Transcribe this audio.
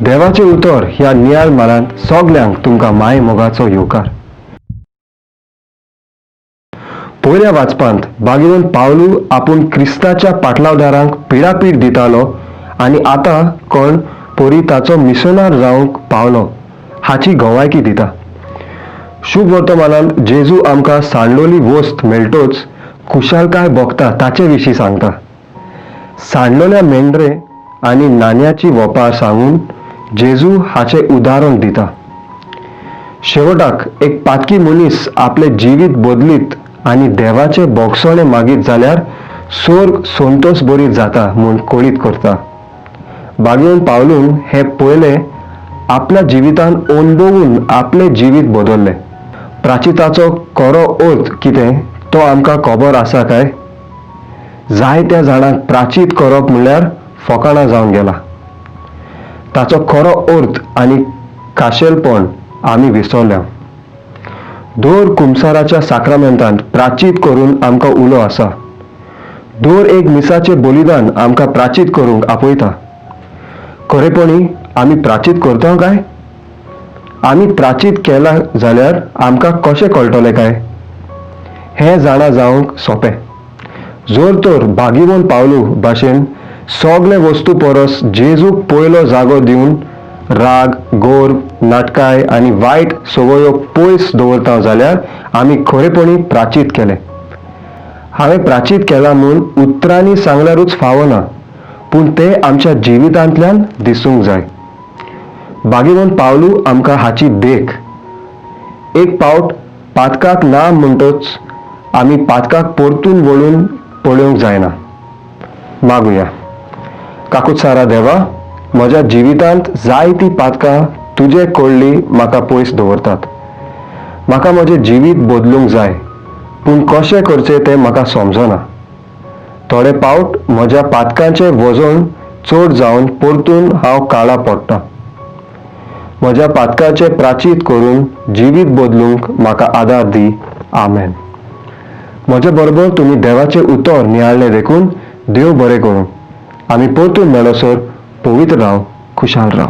देवाचें उतर ह्या नियाळ मालांत सगल्यांक तुमकां माय मोगाचो येवकार. पयल्या वाचपांत बागेवन पावलू आपूण क्रिस्ताच्या पाटलावदारांक पिडापीड दितालो आनी आतां कोण पोरी ताचो मिशनार जावंक पावलो हाची गवायकी दिता. शुभ वर्तमानांत जेजू आमकां सांडलोली वस्त मेळटोच खुशालकाय भोगता ताचे विशीं सांगता. सांडलोल्या मेंढरे आनी नाण्याची वोपार सांगून जेजू हाचें उदाहरण दिता. शेवटाक एक पातकी मनीस आपलें जिवीत बदलीत आनी देवाचे भोगसणे मागीत जाल्यार सोर्ग संतोश बरीत जाता म्हूण कळीत करता. बागेवन पावलून हें पयलें आपल्या जिवितान अणभवून आपलें जिवीत बदल्लें. प्राचिताचो खरो अर्थ कितें तो आमकां खबर आसा काय? जायत्या जाणांक प्राचीत करप म्हणल्यार फकाणां जावन गेला. ताचो खरो अर्थ आनी खाशेलपण आमी विसरल्या. दर कुमसाराच्या साक्रामेंतांत प्राचीत करून आमकां उलो आसा. दर एक मिसाचें बलिदान आमकां प्राचीत करूंक आपयता. खरेपणी आमी प्राचीत करता काय? आमी प्राचीत केला जाल्यार आमकां कशें कळटलें काय? हें जाणा जावंक सोंपें. जर तर भागीवन पावलू भाशेन सगळे वस्तू परस जेजूक पयलो जागो दिवन राग, गोर्व, नाटकाय आनी वायट संवयो पयस दवरता जाल्यार आमी खरेपणी प्राचीत केलें. हांवें प्राचीत केलां म्हूण उतरांनी सांगल्यारूच फावना, पूण तें आमच्या जिवितांतल्यान दिसूंक जाय. बागेवन पावलू आमकां हाची देख. एक पावट पातकाक ना म्हणटच आमी पातकाक परतून वळून पळोवंक जायना. मागुया. काकुत्सारा देवा, म्हज्या जिवितांत जायतीं पातकां तुजे कडली म्हाका पयस दवरतात. म्हाका म्हजें जिवीत बदलूंक जाय, पूण कशें करचें तें म्हाका समजना. थोडे पावट म्हज्या पातकांचें वजन चड जावन परतून हांव काळा पडटा. म्हज्या पातकाचें प्राचीत करून जिवीत बदलूंक म्हाका आदार दी. आमेन. म्हजे बरोबर तुमी देवाचें उतर नियाळ्ळें देखून देव बरें करूं. आमी परतून मेळसर पवित्र राव, खुशाल राव.